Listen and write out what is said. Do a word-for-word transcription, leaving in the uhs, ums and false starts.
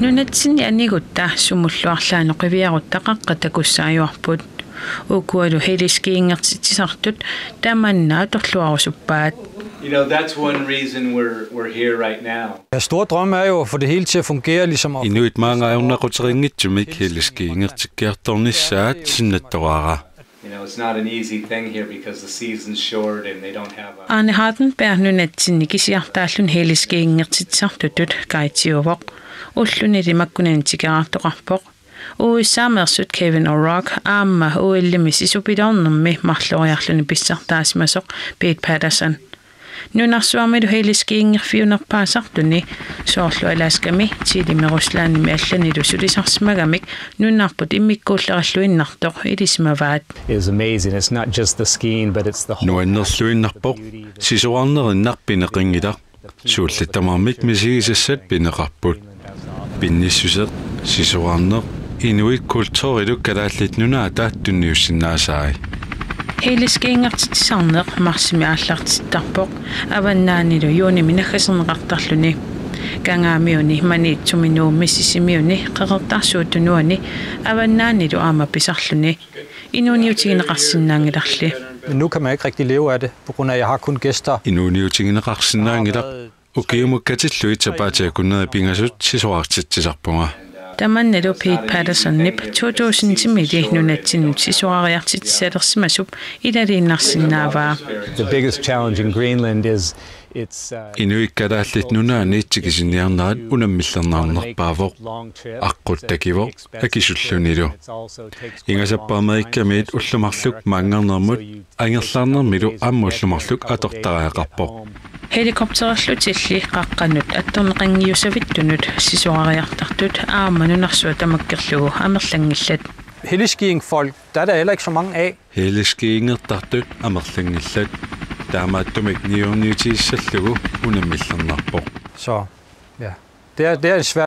Nunatsinni anigutta sumullu arlaannut qiviarutta qaqqat takussaajuarput. Ukualu heliskiingertitsisartut tamanna atorluarusuppaat. You know, that's one reason we're, we're here right now. Jeres store drøm er jo at få det hele til at fungere, ligesom at Inuit maanga ajornaquteqanngitsumik heliskiingertikkiartornissaat sinnattoraara. You know, it's not an easy thing here because the season's short and they don't have a. Arne Hardenberg nunatsinni kisiartaalluni heliskiingertitsisartutut guidiuvoq. Ullunili makkunani tikeraartoqarpoq. U S A-meersut Kevin O'Rourke aamma U L-imi sisupiloornermi marloriarluni pissartaasimasoq Pete Patterson. Nunarsuarmilu heliskiingerfiunerpaasartuni soorlu Alaskami, Chilemi Ruslandimi allanilu sulisarsimagamik nunarput immikkuullarilluinnartoq ilisimavaat. Is amazing. It's not just the skiing, but it's the whole Nuannerluinnarpoq, sisorarnerinnaq pineqanngilaq. Suullit tamarmik misigisassat pineqarput. Pinnissuseq, sisorarneq, inuit kulturilu Kalaallit Nunaata tunniussinnaasai. Heliskiingertitsisarneq marsimi aallartittarpoq avannaanilu juunimi naggaserneqartarluni. Kangaamiuni, Maniitsumi, Nuummi, Sisimiuni, Qeqertarsuup Tunuani, avannaanilu aamma pisarluni. Inuuniutigineqarsinnaanngilarli. Men nu kan man ikke rigtig leve af det, på grund af, at jeg har kun gæster. Inuuniutigineqarsinnaanngilaq, ukiumut katillugit sapaatip akunneri pingasut sisorartitsisarpunga. Tamannalu Pete Pattersonip to tusind-imili nunatsinnut sisorariartitsisalersimasup ilaliinnarsinnaavaa. The biggest challenge in Greenland is it's uh, Inuit Kalaallit Nunaanni tikisiniarnerat unammillernarnerpaavoq. Aqqut takivoq akisullunilu. Ingasappa Amerikamiit ullut marluk maanngarnermut angerlarnermilu aamma ullut marluk atortariaqarpoq. Helikopterillutilli qaqqanut attorneqanngiussavittunut sisorariartartut aamma nunarsuaq tamakkerlugu amerlanngillat. Heliskiing folk, der er der heller ikke så mange af. Heliskiingertartut amerlanngillat. Taamaattumik niuerniutigissallugu unammillernarpoq. Så ja, det er, det er en svær